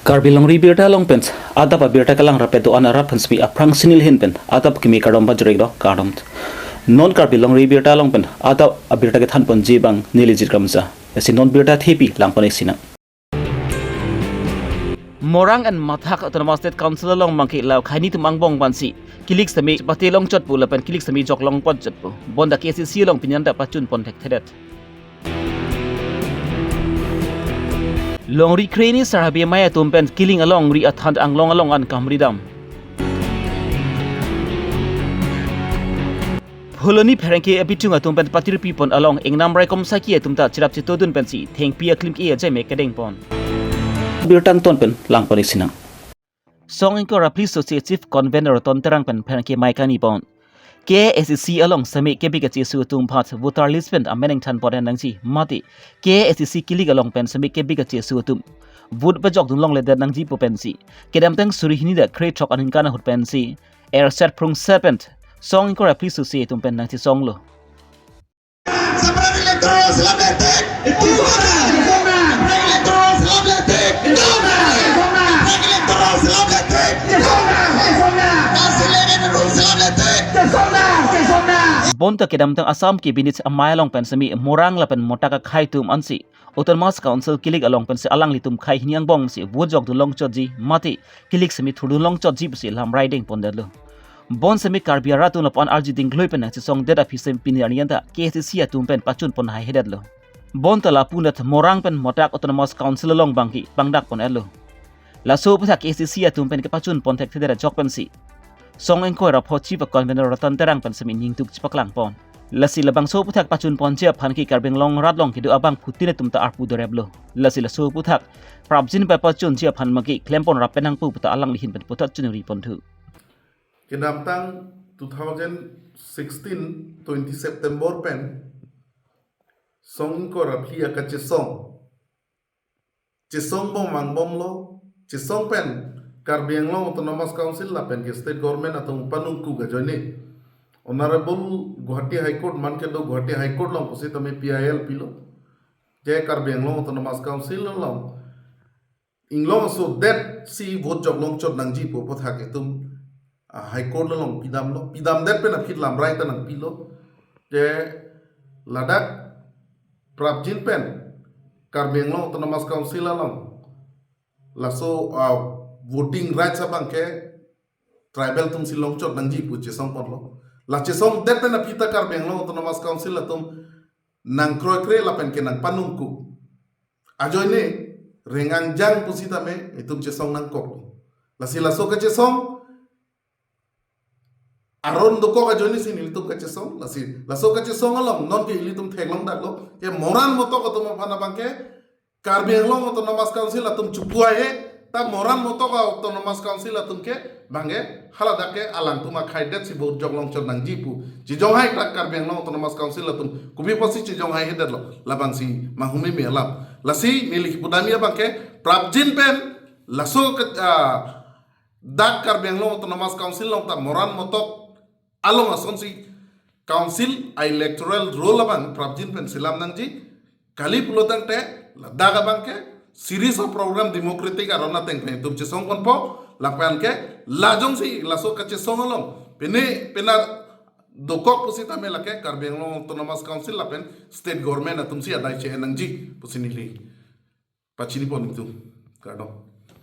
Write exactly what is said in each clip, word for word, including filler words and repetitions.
Karbi Longri Birta along pen adap abirta kelang rapet do-an arat aphan semi aphrangsi neli ahin pen adap kimi kardom pajirek do, kardom. Non Karbi Longri Birta along pen adap abirta kethanponji abang neli Jit Kramsa. Lasi non birta thepi langpon-ik sinang. Morang and Mathak Autonomous State Council along mangke la khei hini atum angbong pensi kilik semi pate longchot pu lapen kilik semi jok longponchot pu bonta K A A C C along pini anta pachunpon thekthedet. Longri kre hini sar habe amei atum pen kiling along ri athan anglong along an kamridam. Pholoni pherangke abitung atum pen patirpipon along ingnam raikom saki atum ta cherap chetodun pensi thengpi aklim ke ajai me kedengpon. Birta angton pen langpon-ik sinang. Song ingkoi ra phli sose Chief Convener Ratan Terang pen pherangke amei kanipon. K A A C C along semi kebi kachesu atum aphan voter list pen amen ingthanpon nangji mate K A A C C kilik along pen semi kebi kachesu atum vote pejokdun longledet nangji pu pensi kedamtang suri hini ra krethrok aningkan ahut pensi erset phrungset pen song ingkoi ra phli sose atum pen nangchesonglo. Separate electoral slab letik. Separate electoral slab letik. Separate electoral slab letik. Separate electoral slab letik. Bonta kedamtang Assam Cabinet amei along pen semi Morang lapen Mathak akhei atum ansi Autonomous Council kilik along pensi alanglitum khei hini angbong si vote jokdun longchotji mate kilik semi thurdun longchotji pusi lamrai dengpondetlo. Bon semi Karbi arat atum lapu-an arju dingkloi pen nangchesongdet aphi semi pini arni anta K A A C C atum pen pachunpon haihedetlo. Bonta lapu-an det Morang pen Mathak Autonomous Council along bangke pangdakpon-etlo. Laso aputhak K A A C C atum pen kepachunpon thekthedet ajok pensi song ingkoi ra pho Chief Convener Ratan Terang pen semi ningduk chepaklangpon. Lasi labangso aputhak pachunponji aphan ke Karbi Anglong arat along kedo abangphutin atum ta arpu doreplo. Lasi laso aputhak prapjin pachunji aphan mangke klempon rap pen nangpo puta alangli ahin pen puthot chunri ponthu. Kedamtang two thousand sixteen twenty September pen song ingkoi ra phli akachesong chesong bom vangbomlo, chesong pen Karbi Anglong Autonomous Council lapen ke state government atum panungkuk ajoine Honorable Guwahati High Court, man kedo Guwahati High Court along pusitame P I L pilo. Je Karbi Anglong Autonomous Council along inglong aso det si vote jok longchot nangji pu aputhak itum, ah, High Court along pidamlo, pidamdet pen aphi lamrai ta nangpilo. Te ladak prapjin pen Karbi Anglong Autonomous Council along laso, ah, voting rights abangke tribal atum si longchot nangji pu chesongponlo. La chesongdet pen aphi ta Karbi Anglong Autonomous Council atum nangkroikre lapen ke nangpanungkuk ajoine rengang jang pusitame itum chesong nangkok. Lasi laso kachesong aron dokok ajoine si nelitum kachesong, lasi laso kachesong along non ke ilitum theklongdaklo, ke Moran Motok atum aphan abangke Karbi Anglong Autonomous Council atum chepu-ai he, ta Moran Motok Autonomous Council atum ke bangke haladak ke alangtum akhaidet si vote jok longchot nangji pu chejong hai ta Karbi Anglong Autonomous Council atum kopi pusi chejong haihedetlo, labangsi manghumeme alam. Lasi neli kipudamji abangke prapjin pen laso ke, ah, dak Karbi Anglong Autonomous Council along ta Moran Motok along asonsi council a-electoral roll abang prapjin pen selam nangji. Kali pulotangte ladak abangke series of program democratic aron ateng pen itum chesongponpo, lapen ke la jongsi laso kachesong along pine pina dokok pusitame lake Karbi Anglong Autonomous Council lapen state government atum si adai che-en nangji pusi neli pachinipon itum. Kardom.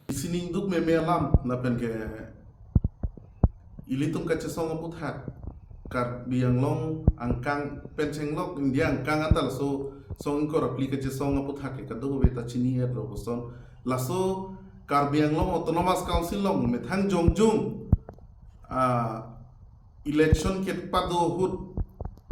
Isi ningduk meme alam lapen ke ilitum kachesong aputhak Karbi Anglong angkang pen chenglok India angkang anta laso song ingkoi ra phli kachesong aputhak ke kadokave ta chini-etlo puson. Laso Karbi Anglong Autonomous Council along methang jongjung, ah, election kepadon ahut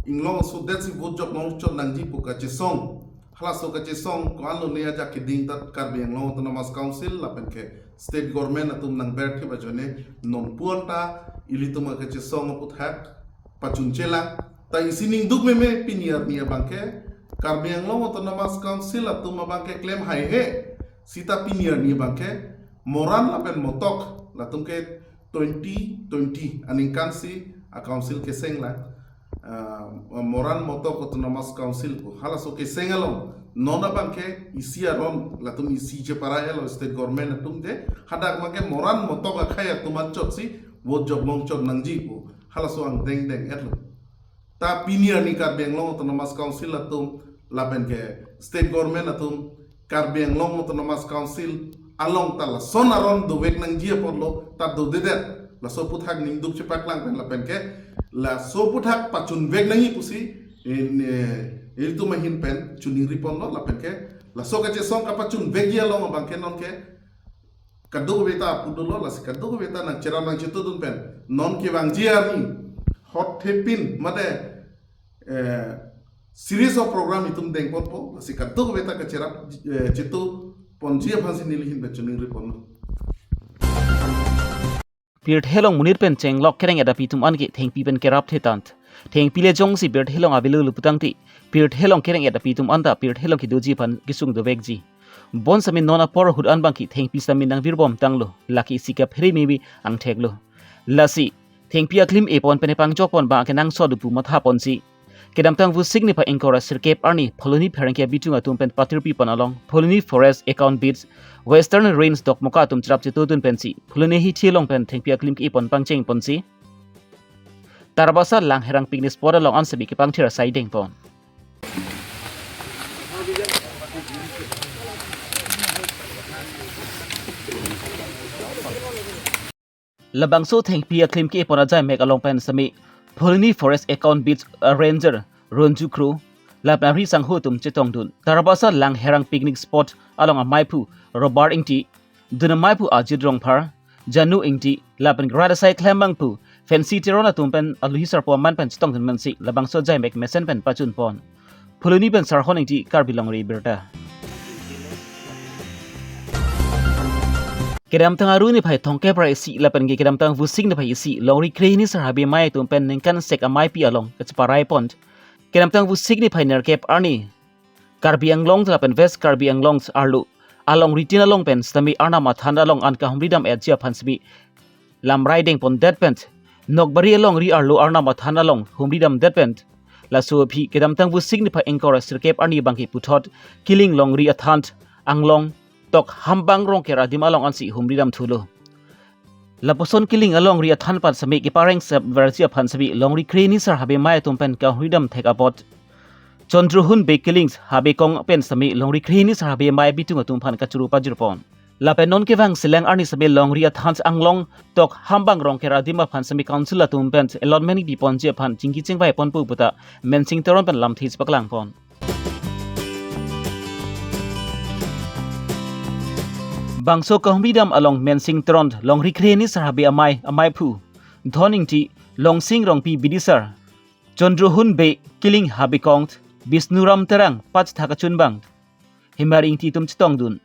inglong aso det si vote jok longchot nangji pu kachesong. Halaso kachesong ko-an lone ajak keding ta Karbi Anglong Autonomous Council lapen ke state government atum nangberthip ajoine non pu-an ta ilitum akachesong aputhak pachunchelang. Ta isi ningduk meme pini arni abangke Karbi Anglong Autonomous Council atum abangke klem haihe sita pini arni abangke Moran lapen Motok latum ke twenty twenty aningkan si a-council kesenglang, ah, Moran Motok Autonomous Council pu. Halaso keseng along Non abangke isi aron latum isi cheparai lo state government atum te, hadak abangke moran motok akhei atum anchotsi vote joklong chot nangji pu halaso angdeng deng-etlo. Ta pini arni Karbi Anglong Autonomous Council atum lapenke state government atum Karbi Anglong Autonomous Council along ta lason aron dovek nangji apotlo, ta dodedet. Laso aputhak ningduk chepaklang pen lapenke laso aputhak pachunvek nangji pusi in, eh, ilitum ahin pen choningri ponlo lapenke laso kachesong kapachunvekji along abangke nonke kadokave ta apu dolo, lasi kadokave ta nangcherap nangchetodun pen non kevangji arni hot thepin mate, eh, series of program itum dengponpo, lasi kadokave ta kacherap, eh, cheto ponji aphansi neli ahin pen choningri ponlo. Pirthe along monit pen chenglok kereng-et api atum anke thengpi pen kerapthe tang. Thengpi le jongsi pirthe along avelo lo putangte, pirthe along kereng-et api atum anta pirthe along kedoji aphan kesung dovekji. Bonsitame non apor ahut an abangke thengpi sitame nangvirbom tanglo, lake isi kaphere meme angtheklo. Lasi thengpi aklim epon pen epangjokpon abangke nangsot do pu mathaponsi kedamtang Vosik niphai ingkoi ra sirkep arni Phuloni pherangke abitung atum pen patirpi pon along Phuloni Forest Account Beats, Western Range Dokmoka atum cherap chetodun pensi Phuloni hithi along pen thengpi aklim ke-epon pangchengponsi Tarbasa Langherang picnic spot along an sitame kepangthir asai dengpon. Labangso thengpi aklim ke-epon ajaimek along pen sitame Phuloni Forest Account Beats, uh, Ranger Ronju Kro lapen ari sangho atum chetongdun. Tarbasa Langherang picnic spot along amaiphu Robert Ingti, dun amaiphu Ajit Rongphar, Janu Ingti lapen rat asai klembangphu Fancy Teron atum pen aluhi sarpo aman pen chetongdun pensi labangso ajaimek mesen pen pachunpon. Phuloni pen Sarhon Ingti, Karbi Longri Abirta. Kedamtang Aru niphai thomkep ra isi lapenke kedamtang Vosik niphai isi longri krehini sar habe amei atum pen ningkan sek ameipi along kacheparaipon. Kedamtang Vosik niphai nerkep arni Karbi Anglong lapen West Karbi Anglong arlo alongri tin along pen sitame Arnam athan along an kahumri dam-etji aphan sitame lamrai dengpondet pen Nokbari alongri arlo Arnam athan along humri damdet pen laso aphi kedamtang Vosik niphai ingkoi ra sirkep arni abangke puthot Kiling longri athan anglong tok Hambang Rongker adim along ansi humri damthulo. Lapuson Kiling alongri athan pen sitame kepareng sep verji aphan sitame longri krehini sar habe amei atum pen kahumri dam thek apot Chandrohun Bey Kiling Habe Kong pen sitame longri krehini sar habe amei abitung atum aphan kachoro pajirpon. Lapen non kevang selang arni sitame longri athan anglong tok Hambang Rongker adim aphan sitame council atum pen allotment piponji aphan chingki chingvai ponpo puta Mensing Teron pen lamthe chepaklangpon. Bangso kahumri dam along Mensing Teron longri krehini sar habe amei, amaiphu Dhon Ingti, Longsing Rongpi Bidisar, Chandrohun Bey Kiling Habe Kong, Bisnuram Terang pachethak achunbang, Himar Ingti atum chetongdun.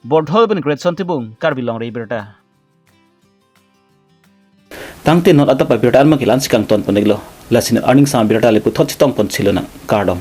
Borthol pen Greatson Tibung, Karbi Longri Abirta. Tangte non adap abirta an abangke la-ansi kangton pon-iklo. Lasi non arni angsam abirta le puthot chetongpon chilonang, kardom.